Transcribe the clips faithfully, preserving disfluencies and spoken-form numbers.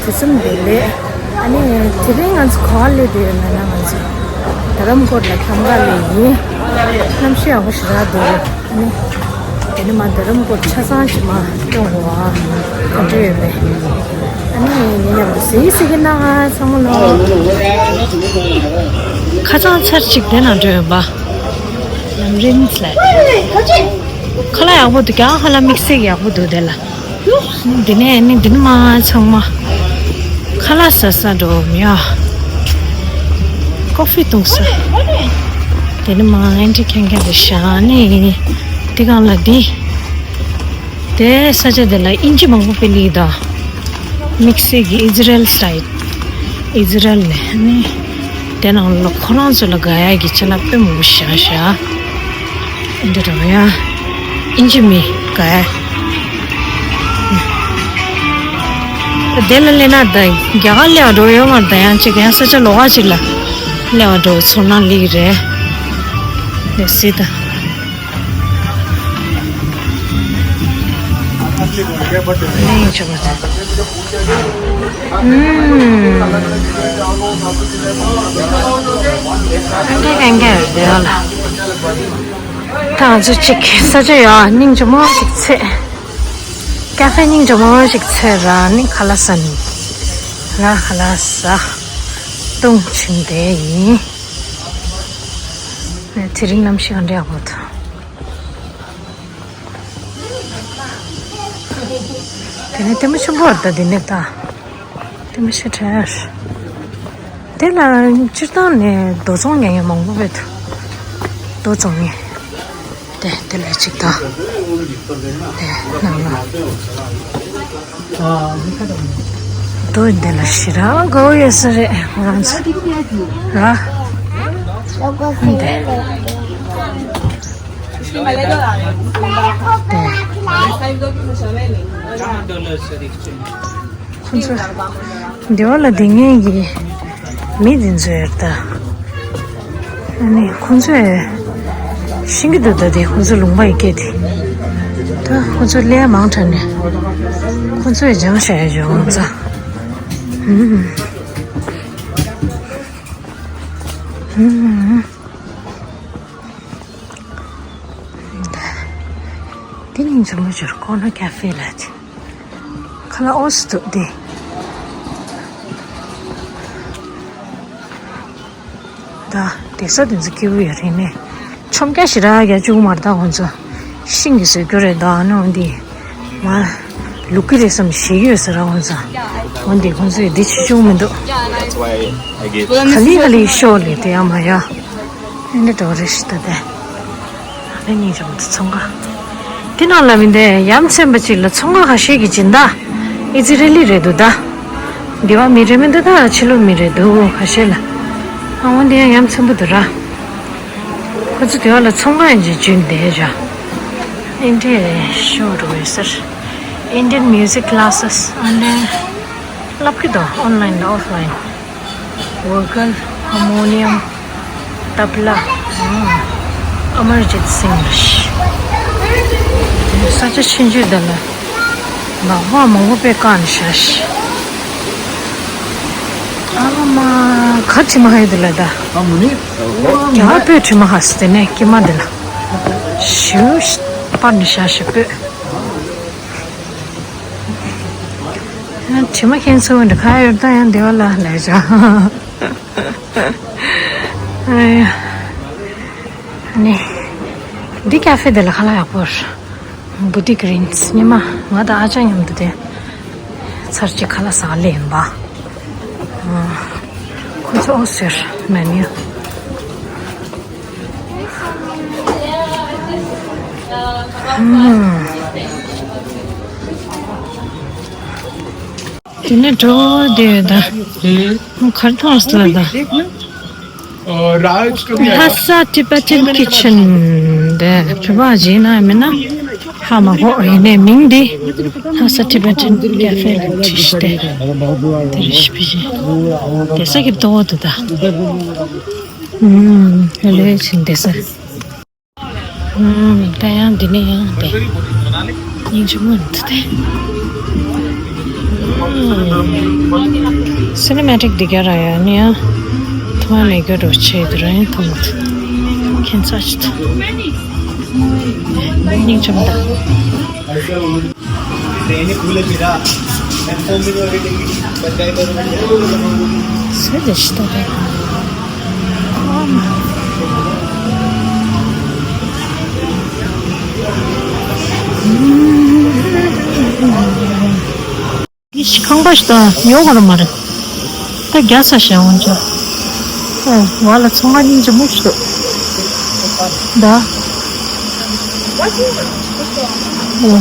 ལེགས་སོ་བདེ་ལེགས། ཨ་ནི་དེ་རིང་ང་ཚོ་ག་པར་སླེབས་ཡོད་ལབ་ན། ང་ཚོ་རྡ་རམ་ཀོར་ལ་ཁམས་ཁ་ལ་ཡིན། གནམ་གཤིས་ཡག་པོ་ཞེ་དྲག་འདུག་ཨ་ནི་དེ་ནི་མ་རྡ་རམ་ཀོར་ཆ་ཚང་ཞིག་མ་སྟོན་དགོས་པ་ག་འདྲ་ཡོད་པས། ཨ་ནི་ངའི་མཉམ་དུ་གཟིགས་གཟིགས་ཀྱི་གནང་ཨ། ཚང་མ་ལོ། ཁ་སང་ཚར་གཅིག་དེ་ན་འགྲོ་ཡོད་པ། ལམ་རིམ་ལ། ཁ་ལག་ཡག་པོ་འདུག་ཀྱང་ཁ་ལག་དམིགས་བསལ་ཡག་པོ་འདུག་དེ་ལ། འདི་ནས་ནི་འདི་ནི་མ་ཚང་མ་ཁ་ལག་ཟ་ས་འགྲོ་མི་ཡ། ཀོ་ཧྥི་འཐུང་ས། དེ་ནི་མ་ཨེན་ཏི་ཁན་ཁན་དུ་ཤ་ནི་དེ་གང་ལ་འདི། དེ་ས་ཆ་དེ་ལ་ཨིན་ཇི་མང་པོ་དཔེ་ལི་ད། དམིགས་བསལ་གྱི་ཨི་ཛི་རལ་སི་ཊལ། ཨི་ཛི་རལ་ནས་ནི། དེ་ནང་ལ་ཁོ་རང་ཚོ་ལ་དགའ་ཡ་གི་ཆ་ལ་དཔེ་མང་པོ་བཞག་བཞག་འདི་འདྲ་བ་ཡ། ཨིན་ཇི་མི་དགའ་ཡ། དེ་ལ་སླེབས་ན་ད་རྒྱ་གར་སླེབས་པ་འགྲོ་ཡོད་མ་རེད། ད་ཡང་ཅིག་ཡང་ས་ཆ་ལོགས་ཀ་ཅིག་ལ་སླེབས་པ་འགྲོ་ཚོར་སྣང་སླེབས་ཀྱི་རེད། ལེགས་སོ་ད། ལེགས་ཆོག་པ་ཚོ། ཨུམ། ཨང་ཀི་ཀང་ཀ་རེད་དེ་ལ། ད་ང་ཚོ་གཅིག་ས་ཆ་ཡོད་སྙིང་རྗེ་མོ་ཞིག་ཚེ། ཀ་ཧྥེ་སྙིང་རྗེ་མོ་ཞིག་ཚེ་ར་ནི་ཁ་ལག་ཟ་ནི། ང་ཁ་ལག་ཟ། བཏུང་ཕྱིན་དེ་ཡིན། དེ་རིང་གནམ་གཤིས་ག་འདྲ་ཡག་པོ་འདུག་དེ་ནས་ལྟད་མོ་ཆེན་པོ་རེད་ད། དེ་ནས་ད་ལྟད་མོ་ཆེ་དྲགས། དེ་ལ་སྤྱིར་བཏང་ནས་རྡོ་བཙོང་མཁན་མང་པོ་བས་འདུག་རྡོ་བཙོང་མཁན། དེ་དེ་ལ་གཅིག་དང་། དེ་ནང་ལ་རྡོ་འདི་ལ་ཞེ་དྲག་དགའ་པོ་ཡོད་ས་རེད་ང་རང་ཚོ་ར། དེ། ཁོང་ཚོ་འདི་བ་ལ་བསྡད་མཁན་གྱི་མི་འདི་ཚོ་ཡོད་ད། ཨ་ནི་ཁོང་ཚོས་ཤེས་ཀྱི་འདུག་ད་དེ་ཁོང་ཚོ་ལུང་པ་ཡི་སྐད་དེ། ད་ཁོང་ཚོ་ལས་མང་དྲགས་ནས་ཁོང་ཚོས་སྦྱང་བཞག་ཡ་བྱུང་ཙང་། ཧུམ། ཧུམ། དེ་ནི་མཛུབ་མོ་སྦྱོར་ཀོར་ནར་ཀ་ཧྥེ་ལ་ཅི། ཁ་ལག་ཨོ་སི་འདུག་སྟེ། ད་དེ་ས་དེ་ཚོ་སྐྱིད་པོ་ཡོད་རེད་ནས། ཆོམ་རྒྱག་ཞེ་དྲག་རྒྱག་བཅུག་མ་རེད་ད་ཁོང་ཚོ། ཤིང་གི་བཟོས་རྒྱུ་རེད་ད་ཨ་ནི་འོན་ཏེ། མ། ལུག་གི་རེད་བསམ་ཞེད་ཀྱི་ཡོད་ས་ར་ཁོང་ཚོ། འོན་ཏེ་ཁོང་ཚོས་འདི་བྱེད་བཅུག་མི་འདུག That's why I give ག་ལི་ག་ལི་ཤོག་ལས་དེ་ཡང་མ་ཡ། ཨེ་འདྲ་འགྲོ་རེ་ཞིག་ད་དེ། ཨ་ནི་རང་དུ་ཚོང་ཁང་། དེ་ནང་ལ་མི་འདི་ཡ་མཚན་པ་ཅིག་ལ་ཚོང་ཁང་ཁ་ཤས་ཀྱི་སྦྱིན་བདག་ཨི་ཛི་རལ་ལི་རེད་འདུག་ད། འདི་བ་མི་རེད་མི་འདུག་ད་ཕྱི་ལོགས་མི་རེད་འདུག་ཁ་ཤས་ལ། ཨ་འོ་འདི་ཡང་ཡ་མཚན་པོ་འདུག་ར། ཁོ་ཚོ་དེ་བ་ལ་ཚོང་ཁང་ཡིན་ཅིག་བྱུང་བསྡད་བཞག Indian show འགྲོ་ཡོད་ཟེར། Indian music classes and བསླབ་ཀྱི་འདུག་online ལ་offline། Vocal, harmonium, tabla, ཨམ། Amarjit Singh། ས་ཆ་ཆུང་ཆུང་འདི་ལ་ནག་པ་མང་པོ་དཔེ་བཀག་ནས་བཞག་ཤག་ཨ་མ། ག་དྲི་མ་ཧ་ཡོད་འདི་ལ་ད། ཨ་མ་ནི། རྒྱ་གར་སྤོས་དྲི་མ་ཧ་སི་དེ་ནས་སྐྱེས་མ་འདི་ལ། ཞུ་ཤི་པར་ནས་བཞག་ཤག་སྤོས། དྲི་མ་ཁྱེར་སོང་འདི་ག་ཡོད་ད་ཡང་འདི་བ་ལ་ལས་བྱ། ཨ་ཡ། ནི། འདི་ཀ་ཧྥེ་འདི་ལ་ཁ་ལག་ཡག་པོ་རེད། Boutique Greens ཉི་མ་ང་དང་ཨ་ཅག་མཉམ་དུ་དེ། ཚར་གཅིག་ཁ་ལག་ཟ་ག་སླེབས་ཡིན་པ། ཨ། ཁོ་ཚོ་ཨོ་ཟེར་མེ་ནིའུ། ཨ། དེ་ནས་འགྲོ་བསྡད་ཡོད་ད། ཁར་ཐོངས་ལ་ད། Lhasa Tibetan Kitchen དེ་བོད་པ་བྱས་ན་མིན་ན་ཧ་མ་གོ་ཡིན་ནའི་མིང་འདི་Lhasa Tibetan Cafe ལ་བྲིས་ཏེ་དེ་རེ་ཞིག་བྱས། དེ་ས་ཀྱི་ཏོག་ཏུ་ད། ཨུམ། ཧེ་ལོ་ཆིན་དེ་ས། ཨུམ། ད་ཡང་འདི་ནས་ཡང་དེ། སྙིང་རྗེ་མོ་འདུག་སྟེ། སི་ནི་མེ་ཊིག་འདི་ག་ར་ཡ་ནི་ཡ། ཐོག་མ་མེད་རྒྱུ་རུ་ཆེ་དུ་ར་ཡིན་ཐོག་མ་ཁྱེད་ཚོ་ཅི་ཐུབ། སྙིང་རྗེ་མོ་དང་། སུ་དེ་ཤི་ཏོ་དེ། འདི་ཤི་ཁང་པ་ཞིག་དང་ཡོད་ག་ར་མ་རེད། ད་རྒྱ་ས་ཞེ་འོང་ཅོ། ཨོ་བ་ལ་ཚོང་ཁང་སྙིང་རྗེ་མོ་ཞིག་འདུག་ད། ཨོ།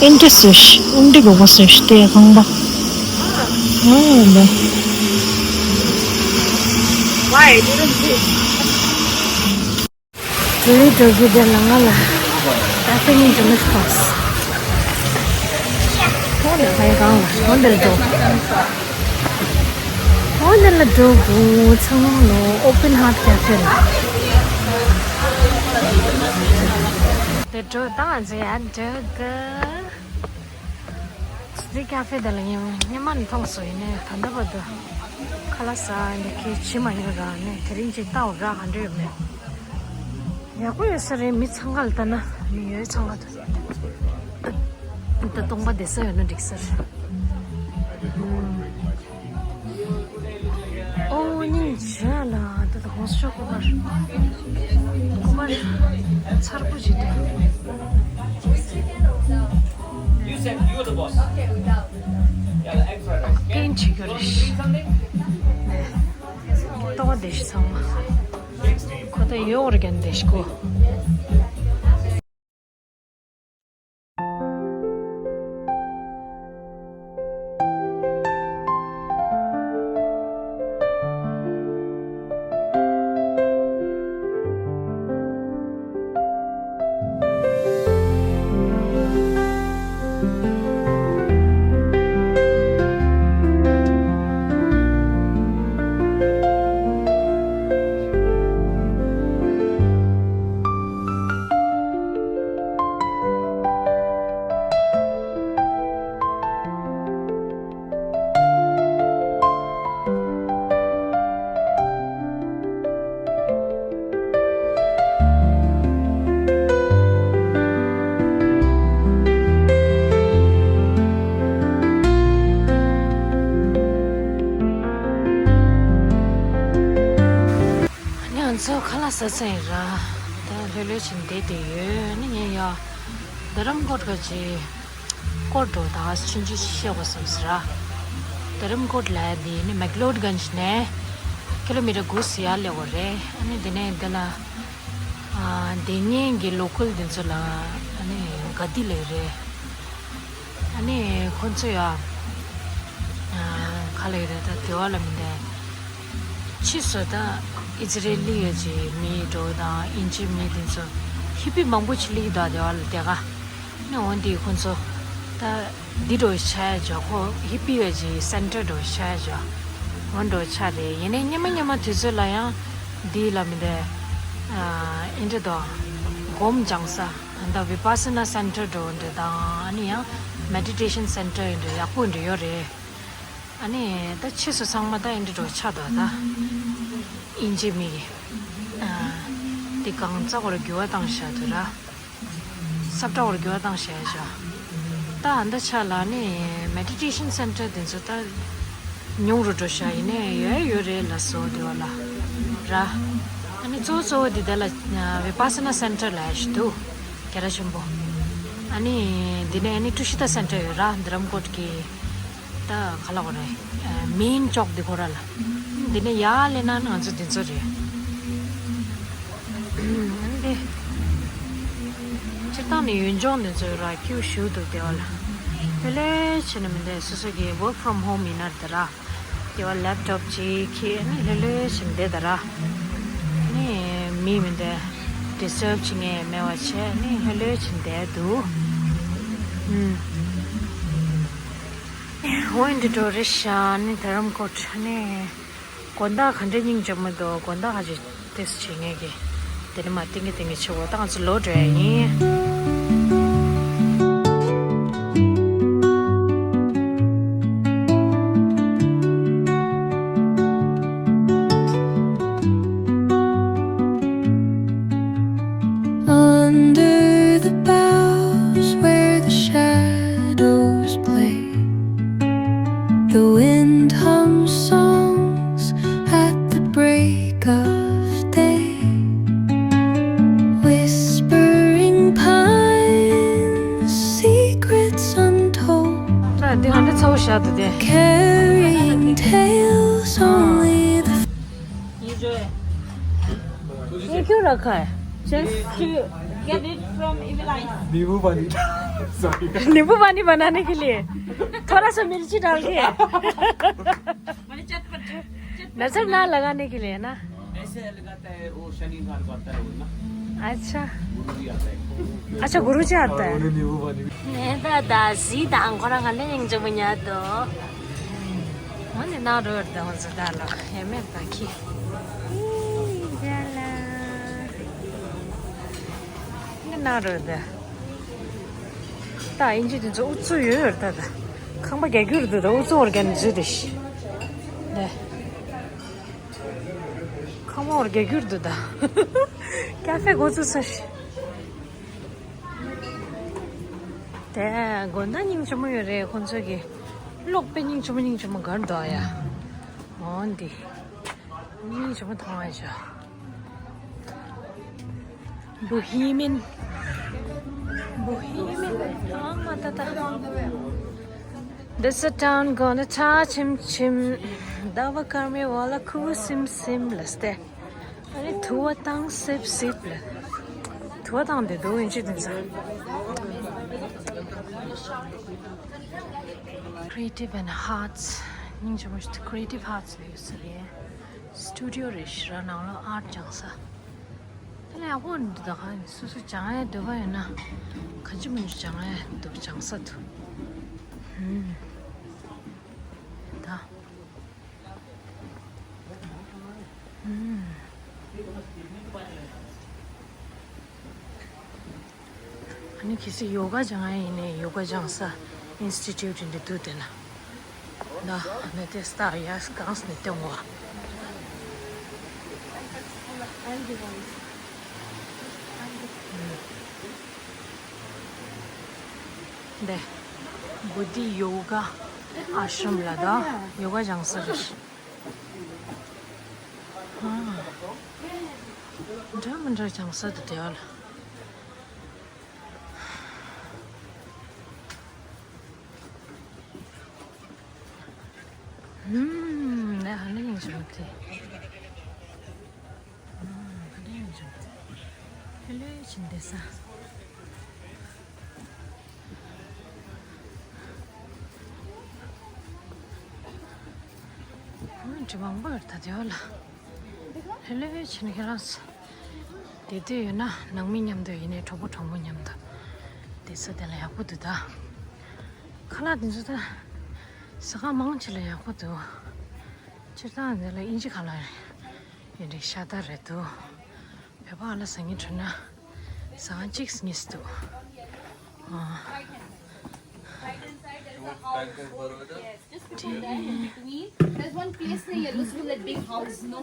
ཨིན་ཏི་སུ་ཤི་ཨིན་ཏི་གོ་གོ་སུ་ཤི་དེ་ཁང་པ། ཨོ་ལ། Why? Didn't see. ལི་འགྲོ་རྒྱུ་དེ་ལ་ང་ལ་ད་ལྟ་ཉིན་འགྲོ་མི་ཐོགས། ཧོ་ལ་ཕའི་གང་ལ་ཧོ་འདིར་འགྲོ། ཧོ་འདིར་ལ་འགྲོ་དགོས་ཚང་མ་ལོ་ཨོ་པན་ཧར་ཊི་ཀེ་ཕེ་ལ། འདིར་འགྲོ་ད་ང་ཚོ་ཡར་འགྲོ་དགོས། འདི་ཀ་ཕེ་དེ་ལ་ཉིན་ཉི་མ་ནས་མཐོང་སོང་ཡིན་ནའི་ད་ལྟ་བར་དུ་ཁ་ལག་ཟ་འདི་གའི་བྱེད་མ་མྱོང་ར་ནས་དེ་རིང་ཅིག་ལྟ་འོ་ར་ག་འདྲ་ཡོད་མེད། ཡག་པོ་ཡོད་ས་རེད། མི་འཚང་ཁ་ལ་ལྟ་ན་མི་ཡོད་འཚང་ཁ་དུ་ད་སྟོང་པ་བསྡད་ས་ཡོད་ན་འགྲིག་ས་རེད། ཨོ་སྙིང་རྗེ་ལ་ད་ད་ཧོང་སུ་ཅོ་ཀུ་ཀར་ཀུ་ཀར་ཚར་པོ་ཅིག་འདུག་ཀེན་བྱེད་རྒྱུ་རེད། ལྟོ་བ་བདེ་ཤི་ཚང་མ་ཁོ་ད་ཡོད་རེད་ཀན་བདེ་ཤི་ཁོ། ང་ཚོ་ཁ་ལག་ཟ་ཚར་ཡིན་ར། ད་ལྷོད་ལྷོད་བྱས་བསྡད་དེ་ཡོད་ནི་ངས་ཡ། རྡ་རམ་ཀོཊ་ག་ཅི། སྐོར་འགྲོ་དང་ཆུང་ཆུང་ཤེས་དགོས་བསམ་ཟེར་ར། རྡ་རམ་ཀོཊ་ལ་འདི་ནི་མེག་ལོཌ་གན་ཇི་ནས་ཀི་ལོ་མི་ཊར་དགུ་ཙམ་ཡར་སླེབས་པ་རེད། ཨ་ནི་འདི་ནས་འདི་ལ་ཨ་འདི་ཉིན་གྱི་ལོ་ཀལ་འདི་ཚོ་ལ་ཨ་ནི་ག་དི་ལས་རེད། ཨ་ནི་ཁོང་ཚོ་ཡ་ཨ་ག་ལས་རེད་ད་དེ་བ་ལ་མི་འདས། ཕྱིས་སུ་ད་ཨི་ཛི་རེ་ལི་ཡ་གི་མི་འགྲོ་དང་ཨིན་ཇི་མི་འདི་ཚོ་ཧི་པི་མང་པོ་ཅིག་སླེབས་ད་དེ་བ་ལ་དེ་ག་ནི་འོན་ཏེ་ཁོང་ཚོ་ད་འདི་འགྲོ་ཆ་ཡ་ཇོ་ཁོ་ཧི་པི་ཡ་གི་སེན་ཊར་འགྲོ་ཆ་ཡ་ཇོ་འོན་འགྲོ་ཆ་རེད། ཡིན་ནའི་སྙེ་མ་སྙེ་མ་དུས་ཚོད་ལ་ཡང་འདི་ལ་མི་འདས་ཨིན་འདྲ་དོ་སྒོམ་སྦྱང་ས་ད་བི་པ་སི་ན་སེན་ཊར་འགྲོ་འདྲ་དང་ཨ་ནི་ཡང་མེ་ཌི་ཊེ་ཤན་སེན་ཊར་འདྲ་ཡག་པོ་འདྲ་ཡོད་རེད། ཨ་ནི་ད་ཕྱིས་སུ་ཚང་མ་ད་ཨིན་འདྲ་འགྲོ་ཆ་དོ་ད་ཨིན་ཇི་མི་གི་ཨ་དེ་གང་ཙག་བར་འགྱུར་བ་བཏང་བཞག་དུས་ར། སབ་ཏྲ་བར་འགྱུར་བ་བཏང་བཞག་ཡ་ཆ། ད་ཨ་འདི་ཆ་ལ་ནི་མེ་ཌི་ཊེ་ཤན་སེན་ཊར་དེ་ཚོ་ད་ཉུང་རུ་འགྲོ་བཞག་ཡིན་ནའི་ཡོད་ཡོད་རེད་ལ་སོ་དེ་བ་ལ་ར། ཨ་ནི་གཙོ་བོ་གཙོ་བོ་དེ་དེ་ལ་བི་པ་སི་ན་སེན་ཊར་ལ་ཡ་ཞིག་འདུག་རྒྱལ་ར་ཆེན་པོ། ཨ་ནི་འདི་ནས་ཨ་ནི་ཀྲུ་ཤི་ཏ་སེན་ཊར་ཡོད་ར་རྡ་རམ་ཀོཊ་གི་ད་ག་ལ་བ་རེད། མེན་ཅོག་འདི་ཁོ་ར་ལ། འདི་ནས་ཡར་སླེབས་ན་ང་ཚོ་འདི་ཚོ་རེད། འདི་སྤྱིར་བཏང་ནས་ཡུལ་ལྗོངས་འདི་ཚོ་ར་ཁྱིའུ་ཞུ་འདུག་དེ་བ་ལ། ལྷོད་ལྷོད་བྱས་ནས་མི་འདུག་སོ་སོ་གི་work from home ཡིན་ན་རེད་ད་ར། དེ་བ་ལེབ་ཊོབ་ཅིག་ཁྱེར་ནས་ལྷོད་ལྷོད་བྱས་ནས་བསྡད་ད་ར། ནི་མི་མི་འདུག་ཌི་སི་ཊརབ་བྱེད་མཁན་མེད་པ་བྱས་ནས་ལྷོད་ལྷོད་བྱས་ནས་བསྡད་འདུག་ཨུམ། འོན་ཏེ་འགྲོ་རེ་ཤ་ནི་རྡ་རམ་ཀོཊ་ནི་དགོང་དག་ག་འདྲ་སྙིང་རྗེ་མོ་འདུག་དགོང་དག་ཧ་ཅང་ཏེས་བྱེད་མཁན་གྱི་དེ་ནི་མ་ཏིང་གི་ཏིང་གི་ཆེ་བོ་ཏང་ཚོ་ལོ་འགྲོ་ཡ་ཡིན། དེ་ག་འདྲ་ཚ་བོ་བཞག་འདུག་དེ། Carrying tales only the ये क्यों रखा है? Just to get it from Evil Eyes. नींबू पानी। सॉरी। नींबू पानी बनाने के लिए थोड़ा सा मिर्ची डाल के नजर ना लगाने के लिए ना। ऐसे लगाता है वो शनिवार को आता है वो ना। अच्छा। गुरु जी आता है। अच्छा, गुरु जी आता है। नींबू पानी। मैं दादा जी दांगोरा गले यंग जब न्या दो। ཨོ་ནི་ནང་རོལ་དང་འོ་ཟོ་ད་ལོ་ཧེ་མེད་པ་ཁྱི། ཨི་ཡ་ལ། ནི་ནང་རོལ་ད། ད་ཨིན་ཇི་དེ་ཚོ་ཨུ་ཚུགས་ཡོད་ཡོད་ད་ད། ཁང་པ་རྒྱ་རྒྱུར་འདུག་ད་ཨུ་ཚུགས་འོར་གན་ཟོས་དེ་ཤི། ནས། ཁང་པ་འོར་རྒྱ་རྒྱུར་འདུག་ད། ཀ་ཧྥེ་འགོ་ཚུགས་ས་ཤི། དེ་དགོན་བདག་སྙིང་རྗེ་མོ་ཡོད་རེད་ཁོང་ཚོ་གི། གློག་པའི་སྙིང་རྗེ་མོ་སྙིང་རྗེ་མོ་གར་འདུག་ཡ། འོ་འདི། སྙིང་རྗེ་མོ་མཐོང་བ་ཞོ། Bohemian. Bohemian. ཨ་མ་ཏ་ཏ། This a town gonna touch him chim. ཟླ་བ་སྐར་མའི་འོག་ལ་ཁུ་སིམ་སིམ་ལ་སྟེ། ཨ་ནི་དུ་བ་བཏང་སིབ་སིབ་ལ། དུ་བ་བཏང་དེ་འདུག་ཡིན་ཅི་དེ་ཚོ། Creative and Hearts. སྙིང་རྗེ་མོ་ཞིག Creative Hearts ལ་ཡོད་ས་རེད། སི་ཊུ་ཌི་ཡོ་རེད་ཤི་ར་ནང་ལ་ཨར་ཊི་སྦྱང་ས། དེ་ལ་ཡག་པོ་འདུག་ད་ག་སོ་སོ་སྦྱང་ཡ་འདོད་པ་ཡོད་ན། ག་ཅི་མི་འདུག་སྦྱང་ཡ་འདུག་སྦྱང་ས་འདུག་ཧུམ། ད། ཨ་ནི་གལ་སྲིད་ཡོ་ག་སྦྱང་ཡ་ཡིན་ནའི་ཡོ་ག་སྦྱང་ས་ཨིན་སི་ཊི་ཊུ་ཊི་འདི་འདུག་དེ་ན། ད་ནི་དེ་སྟག་ཡ་གངས་ནི་སྟེང་བ། འདི་བུ་དྷི་ཡོ་ག་ཨ་ཤྲམ་ལ་ད་ཡོ་ག་སྦྱང་ས་རེད། འདྲ་མི་འདྲ་སྦྱང་ས་དེ་དེ་བ་ལ། ཧུམ། ནས་ཧ་ལས་ཡིན་ཞུ་དེ། ཧ་ལས་ཡིན་ཞུ། ཧ་ལས་ཕྱིན་བསྡད་ས། ཨ་འདྲ་མང་པོ་ཡོད་ད་དེ་བ་ལ། ཧེ་ལེ་ཕྱིན་ཁྱེད་རང་ཚོ། དེ་དུས་ཡོད་ན་ནང་མི་མཉམ་དུ་ཡིན་ནའི་གྲོགས་པོ་གྲོགས་མོ་མཉམ་དུ། དེ་ཚོ་དེ་ལ་ཡག་པོ་འདུག་ད། ཁ་ལག་དེ་ཚོ་ད། ཟ་ཁང་མང་ཆེ་ལ་ཡག་པོ་འདུག་སྤྱིར་བཏང་འདི་ལ་དབྱིན་ཇི་ཁ་ལག་ཡིན་རེད་ཤ་སྟག་རེད་འདུག་བོད་པ་ཨ་ལ་ཟ་སྙིང་བྲོ་ན། ཟ་ཁང་གཅིག་གཉིས་འདུག་ཨ། There's one place near yellow school, that big house, no?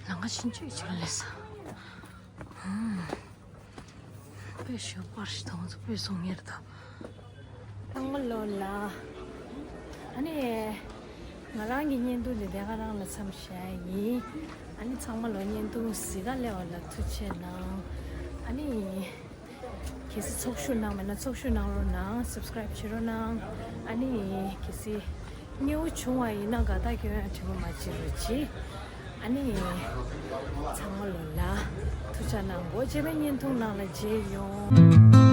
ལང་ཀ་ཕྱིན་ཆད་ཆོད་ལས། དཔེ་ཞོག་པར་ཞིག་དང་ཚོ་དཔེ་སོང་ངེར་དང་། ཚང་མ་ལོ་ལ། ཨ་ནི། ང་རང་གི་བརྙན་ཐུང་འདི་དེ་ག་རང་ལ་མཚམས་བཞག་ཡིན། ཨ་ནི་ཚང་མ་ལོ་བརྙན་ཐུང་གཟིགས་ག་སླེབས་པ་ལ་ཐུགས་རྗེ་གནང་། ཨ་ནི། གལ་སྲིད་ཚོགས་ཞུགས་གནང་མེད་ན་ཚོགས་ཞུགས་གནང་རོགས་གནང་། སབ་སི་ཀ་རེབ་བྱེད་རོགས་གནང་། ཨ་ནི་གལ་སྲིད་མཉེས་པོ་བྱུང་བ་ཡིན་ན་དགའ་རྟགས་སྐྱོན་ཡང་དྲི་མ་མ་བྱེད་རོགས་གྱིས། ཨ་ནི་ཚང་མ་ལོ་ལ་ཐུགས་རྗེ་གནང་གོ་རྗེས་མའི་བརྙན་ཐུང་ནང་ལ་མཇལ་ཡོང་།